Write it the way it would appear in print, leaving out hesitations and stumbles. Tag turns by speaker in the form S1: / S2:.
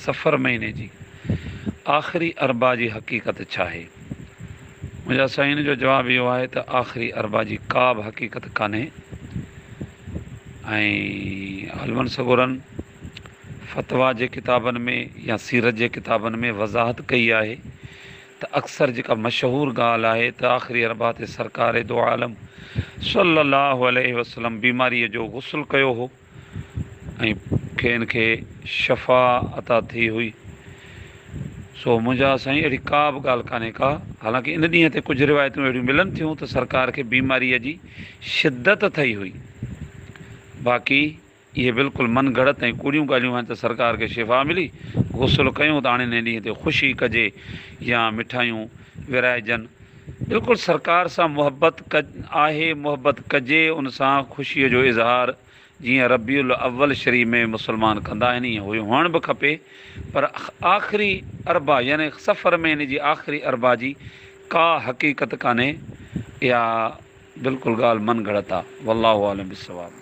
S1: صفر مهيني جي آخري اربع جي حقيقت ڇا آهي؟ منهنجا سائين ان جو جواب اهو آهي ته آخري اربع جي ڪا به حقيقت ڪانهي ۽ عالمن سڳورن فتويٰ جي ڪتابن ۾ يا سيرت جي ڪتابن ۾ وضاحت ڪئي آهي ته اڪثر جيڪا مشهور ڳالهه آهي ته آخري اربع تي سرڪار دو عالم صلي الله عليه وسلم بيماريء جو غسل ڪيو هو ۽ کين کي شفا عطا ٿي هئي. سو منهنجا سائين اهڙي ڪا به ڳالهه ڪانهي ڪا. حالانڪه ان ڏينهن تي ڪجهه روايتون اهڙيون ملن ٿيون ته سرڪار کي بيماريء جي شدت ٿئي هئي. باقي اهي بلڪل من گهڙت ۽ ڪوڙيون ڳالهيون آهن ته سرڪار کي شفا ملي، غسل ڪيون ته هاڻي انهي ڏينهن تي خوشي ڪجي يا مٺايون ورهائجن. بلڪل سرڪار سان محبت آهي محبت ڪجي ان سان خوشيء جو اظهار جيئن ربيع الاول شريف ۾ مسلمان ڪندا آهن ائين هئڻ به کپي پر آخري اربع يعني صفر مهيني جي آخري اربع جي ڪا حقيقت ڪانهي اها بلڪل ڳالهه من گهڙت آ والله اعلم بالصواب.